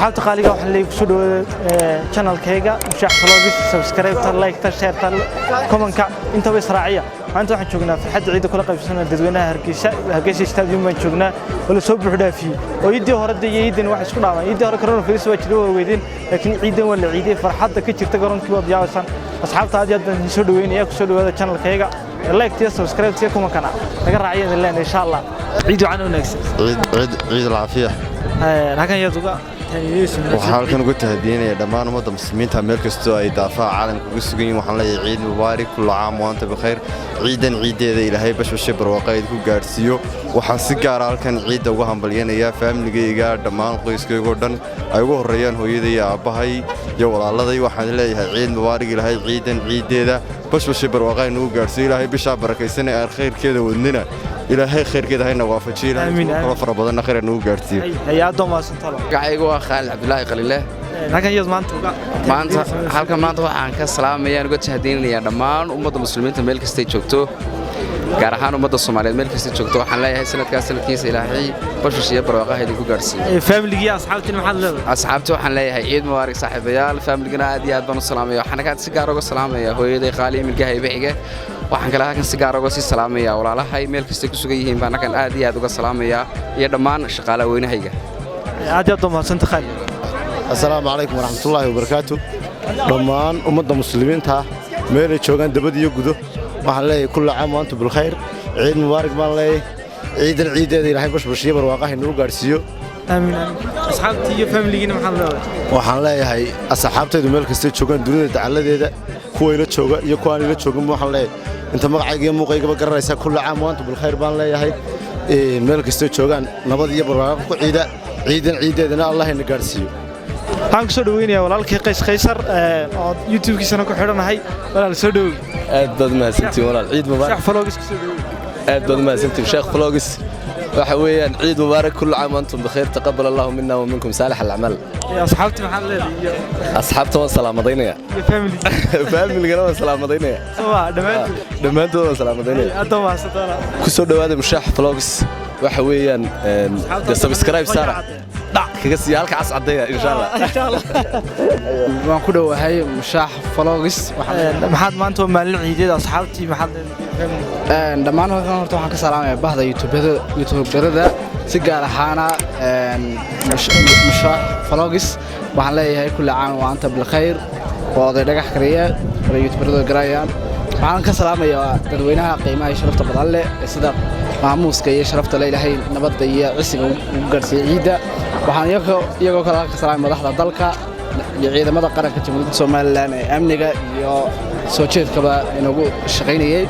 Asxaabta qaaliga, waxaan leeyahay kusoo dhawaada channelkayga Mushaax Vlogs. Subscribe-ta, like-ta, share-ta, comment-ka intaba israaciya. Maanta waxaan joognaa farxadda ciidda kula qaybsanaa dadweynaha Hargeysa. Hargeysa Stadium baan joognaa oo la soo buux dhaafiyey, oo ciiddii hore iyo ciidan wax isku dhaamaan. Ciiddii hore coronavirus waa jiray, waa weydeen, laakiin ciidan waa la ciidey. Farxadda ka jirta garoonkii waad yaabaysaan. Asxaabta, aad iyo aad baan idin soo dhaweynaya. Kusoo dhawaada channelkayga, like-tiya, subscribe-tiya, comment-kana naga raaciya idin leenahay. Insha Allah ciid wacan wanaagsan. Ciid ciid, ciid alcaafiya. Halkan yaad uga Waxaan halkan uga tahadiyanaya dhammaan ummadda muslimiinta meel kastoo ay daafaha caalamka uga sugan yihiin. Waxaan leeyahay ciid mubaarak, kullu caam wa anta bikhayr. Ciidan ciiddeeda Ilaahay bashbashe barwaaqo idinku gaadhsiiyo. Waxaan si gaara halkan ciidda uga hambalyanayaa faamiligayga, dhammaan qoyskaygoo dhan, ay ugu horreeyaan hooyaday iyo aabbahay iyo walaaladay. Waxaan leeyahay ciid mubaarak. Ilaahay ciidan ciiddeeda bashbashe barwaaqo ay nagu gaadhsiiyo. Ilaahay bishaa barakaysan ee aan khayrkeeda wadnina, Ilaahay khayrkeeda hayna waafajiyo. Ilaahay kalo fara badanna khayr nagu gaadhsiiyo. Hay-adda maasantalo. Magacaygu waa Khaalid Cabdulaahi Qalile. Halkan yaad maanta uga Maanta halkan maanta waxaan ka salaamayaan, uga tahdiyanayaa dhammaan ummadda muslimiinta meel kastay joogto, gaar ahaan ummadda Soomaaliyeed meel kastay joogto. Waxaan leeyahay sanadkaas sanadkiisa Ilaahay bashbash iyo barwaaqaha idinku gaadhsiiyo. Faamiligii, asxaabtiin maxaad leedahay? Asxaabta waxaan leeyahay ciid mubaarak, saaxiibayaal. Faamiligana aad iyo aad baan u salaamaya. Waxaan ka si gaar uga salaamaya hooyaday Qaali, Milgaha Ibixiga. Waxaan kale halkan si gaar uga sii salaamaya walaalahay meel kastay ku sugan yihiin baan halkan aad iyo aad uga salaamaya, iyo dhammaan shaqaalaha weynahayga. Aad iyo aad mahadsantahay, Khaalid. Assalaamu calaykum waraxmatullaahi wabarakaatu. Dhammaan ummadda muslimiinta meelay joogaan dabad iyo gudo waxaan leeyahay kulla caam wa antum bilkhayr, ciid mubaarak baan leeyahay. Ciidan ciiddeeda Ilaahay bashbashiyo barwaaqaha inagu gaadhsiiyo. Aamin, aamin. Asxaabtii iyo faamiligiina maxaad leedahay? Waxaan leeyahay asxaabtaydu meel kastay joogaan dunida dacalladeeda, kuwa ila jooga iyo kuwa aan ila joogin, waxaan leeyahay inta magacayga iyo muuqaygaba garanaysaa, kulla caam wa antum bilkhayr baan leeyahay. Meel kastay joogaan nabad iyo barwaaqo ku ciida. Ciidan ciiddeedana Allah ina gaadhsiiyo. Waxaan kusoo dhaweynayaa walaalkii Qays Qaysar oo YouTube-kiisana ku xidhanahay. Walaal, soo dhowow. Aad baad mahadsantihiin, walaal. Ciid mubaarak. Sheekh Vlogs kusoo dhowow. Aad baad mahadsantihiin, Sheekh Vlogs. Waxa weeyaan ciid mubaarak, kullu caam wa antum bikhayr, taqabbal Allahu minna wa minkum saalix al-acmaal. Asxaabtii maxaad leedahay? Asxaabta waan salaamadaynaya. Iyo family. Familigana waan salaamadaynaya. Soo dhammaantood. Dhammaantood waan salaamadaynaya. Aad baa mahadsantahay. Ku soo dhawaada Mushaax Vlogs. Waxa weeyaan de subscribe saara, dhac kaga siiya halka cas caddeeya, insha Allah. Insha Allah. Waan ku dhowahay Mushaax Vlogs. Maxaad maanta waa maalin ciideed, asxaabtii maxaad leedahay? Dhammaan halkan horta waxaan ka salaamayaa bahda youtuberada, si gaar ahaana Mushaax Vlogs. Waxaan leeyahay kulli caam wa anta bilkhayr. Waa oday dhagax kariya wala youtuberada garayaan. Waxaan ka salaamayaa dadweynaha qiimaha iyo sharafta badan leh ee sida maamuuska iyo sharafta le Ilaahay nabadda iyo cisiga ugu gaarsiiyey ciidda. Waxaan iyagoo kale ka salaamay madaxda dalka iyo ciidamada qaranka Jamhuuriyadda Somaliland ee amniga iyo soo jeedkaba inagu shaqaynayey.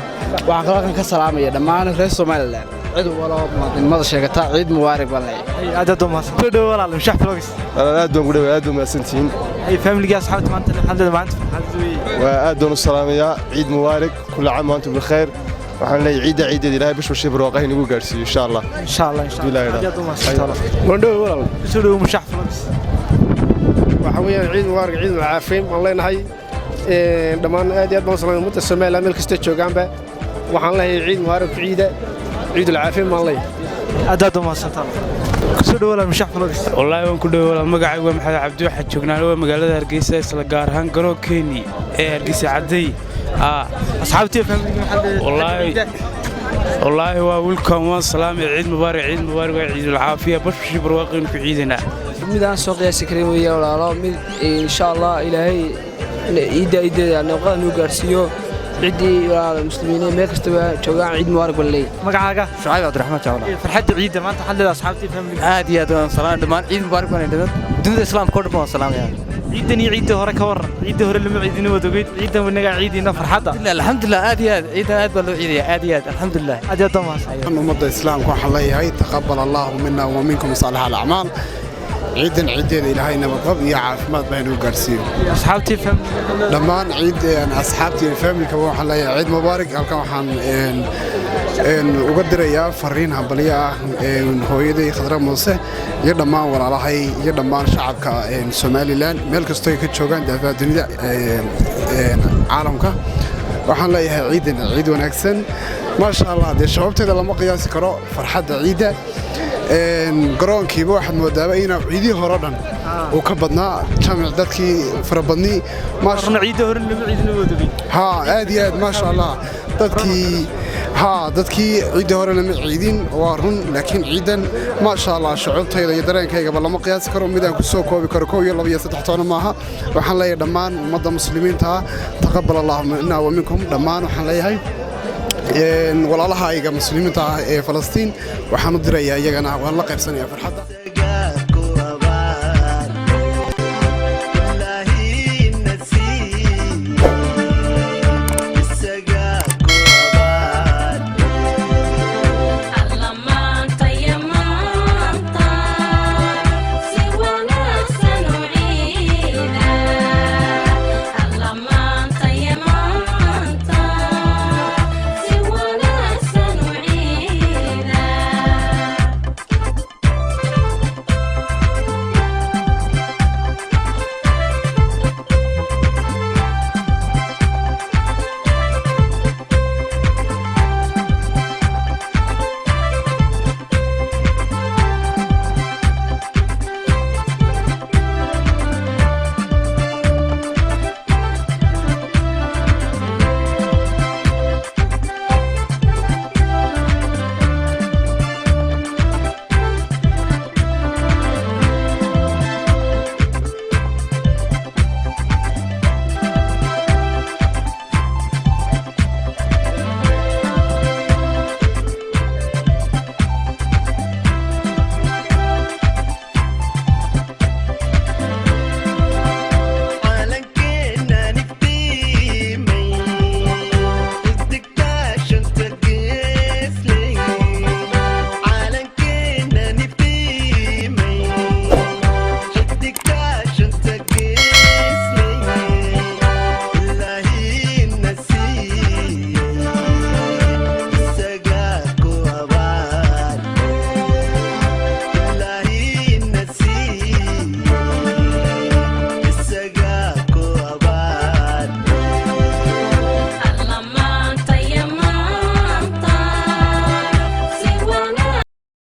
Waxaan kaloo halkan ka salaamaya dhammaan reer Somaliland, cid waloo muwaadinimada sheegata. Ciid mubaarak baan leeyahay. Aad aad mahadsan. Soo dhowow, walaal, Mushaax Vlogs. Aad baan ku dhaway, aad baan mahadsantihiin. Ay familigii, asxaabta maanta maxaad leedahay? Maanta farxad weeye. Waa aad baan u salaamayaa. Ciid mubaarak, kullu caam wa antum bikhayr. Waxaan leeyahay ciidda ciideeda Ilaahay bashbashii barwaaqaha inagu gaarsiiyo, insha Allah. Insha Allah, insha Allah. Aad aad mahadsan. Waan dhaway, walaal. Soo dhowow, Mushaax Vlogs. Waxa weeyaan ciid mubaarak, ciid alcaafiin baan leenahay. Dhammaan aad iyo aad baan u salaamay ummadda Soomaaliya meel kasta joogaanba. Waxaan leeyahay ciid mubaarak, ciida ciid alcaafiin baan leeyahay. Aad aad mahadsantahay. Kusoo dhawow, walaal, Mushaax Vlogs. Wallaahi waan ku dhow, walaal. Magacaygu waa Maxamed Cabdi. Waxaan joognaa waa magaalada Hargeysa, isla gaar ahaan garoonkeennii ee Hargeysa Cadday. Asxaabtii, familigii maxaad leedahay? Wallaahi waa wiilkan waan salaamay. Ciid mubaarak, ciid mubaarak, waa ciidul caafiya, bashbashii barwaaqaynu ku ciidanaa. Mid aan soo qiyaasi karin weeye, walaalo. Mid insha Allah Ilaahay ciidda ciideeda nabqada nuu gaarsiiyo. Ciddii walaalo muslimiin meel kastaba joogaan, ciid mubaarak baan leeyahay. Magacaaga? Shucayb Cabdiraxmaan Jawla. Farxadda ciidda maanta waxaad leedahay asxaabtii, familiga? Aad iyo aad waan salaam dhammaan, ciid mubaarak baan idhadan. Dunida islaamka oo dhan waan salaamayaa. Ciidan iyo ciiddii hore ka warran. Ciiddii hore lama ciidina, wad ogeyd. Ciidan wanagaa ciidiina farxadda. Alxamdulilah, aad iyo aad ciidan aad baa loo ciidaya, aad iyo aad, alxamdulilah. Aad iyo aad mahadsan. Ummadda islaamka waxaan leeyahay taqabbal Allahu minna wa minkum saalix alacmaal. Ciidan ciideeda Ilaahay nabadqab iyo caafimaad baa inuu gaarsiiyo. Asxaabtii? Dhammaan ciid asxaabtii iyo faamilka waxaan leeyahay ciid mubaarak. Halkan waxaan uga dirayaa fariin hambalyo ah hooyaday Khadra Muuse iyo dhammaan walaalahay iyo dhammaan shacabka Somaliland meel kastoo ay ka joogaan daafaha dunida caalamka. Waxaan leeyahay ciidan ciid wanaagsan, maasha Allah. Dee shabaabteeda lama qiyaasi karo farxadda ciidda. Garoonkiiba waxaad moodaaba inaa ciidihii hore dhan Uu ka badnaa jaamic dadkii farabadnii. Ciidda hore lama ciidin wadogay. Haa, aad iyo aad, maasha Allah. Dadkii, haa, dadkii ciidda hore lama ciidin, waa run, laakiin ciidan, maasha Allah, shucuubtayda iyo dareenkaygaba lama qiyaasi karo. Midaan ku soo koobi karo kow iyo laba iyo saddex toona maaha. Waxaan leeyahay dhammaan ummadda muslimiinta ah, taqabal allahu minna wa minkum. Dhammaan waxaan leeyahay walaalahayga muslimiinta ah ee Falastiin waxaan u dirayaa iyagana, waan la qaybsanayaa farxadda.